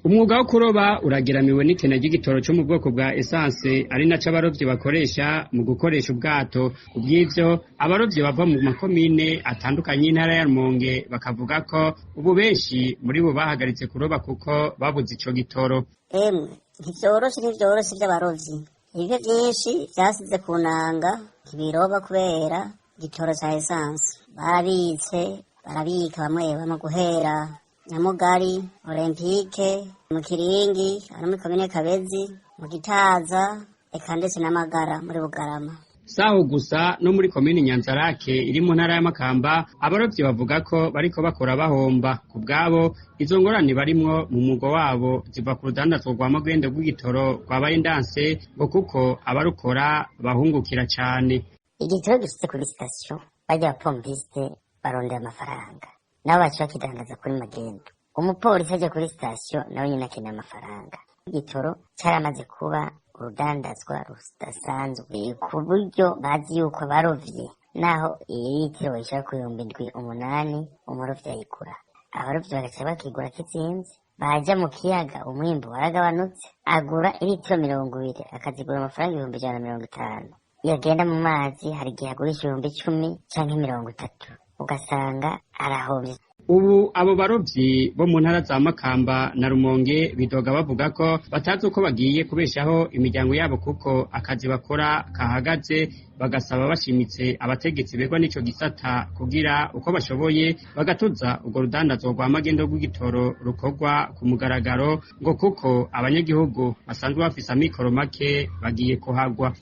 Umwuga wo kuroba urageramiwe n'ikena ry'igitoro co mu bwoko bwa esanse, ari naco abarovyi bakoresha mu gukoresha ubwato. Kubw'ivyo, abarovyi bava mu makomine atandukanye y'intara ya Rumonge bakavuga ko ubu benshi muri bo bahagaritse kuroba kuko babuze ico gitoro. Emwe, ntivyoroshe, ntivyoroshe vy'abarovyi. Ibice vyinshi vyasize ku nanga, ntibiroba kubera igitoro ca esanse. Barabitse, barabika bamwe bamwe guhera Nyamugari, Olempike, mu Kiringi, hano muri komine Kabezi, mu Gitaza, eka ndetse n'Amagara muri Bugarama. Saho gusa, no muri komine Nyanzarake iri mu ntara ya Makamba, abarovyi bavuga ko bariko bakora bahomba. Ku bwabo, izo ngorane barimwo mu mwuga wabo ziva ku rudandazwa rwa magendo rw'igitoro rwabaye ndanse, ngo kuko abarukora bahungukira cane. Igitoro gishitse kuri sitasiyo, barya abapompiste barondera amafaranga, nabo baca bakidandaza kuri magendo. Umupolisi aja kuri sitasiyo nawe nyene akeneye amafaranga. Igitoro caramaze kuba urudandazwa rudasanzwe, ku buryo bazi yuko abarovyi naho iyi litiro bayishira ku 7000, 8000, umurovyi ayigura. Abarovyi bagaca bakigura kizimvye, baja mu kiyaga umwimbu waragabanutse, agura ilitiro 20 akazigura amafaranga 150,000. Iyo agenda mu mazi hari igihe agurisha 10,000 canke 30,000, ugasanga arahomvye. Ubu abo barovyi bo mu ntara za Makamba na Rumonge bidoga bavuga ko batazi uko bagiye kubeshaho imiryango yabo, kuko akazi bakora kahagaze. Bagasaba bashimitse abategetsi begwa n'ico gisata kugira uko bashoboye bagatuza urwo rudandazwa rwa magendo rw'igitoro rukorwa ku mugaragaro, ngo kuko abanyagihugu basanzwe bafise amikoro make bagiye kuhagwa.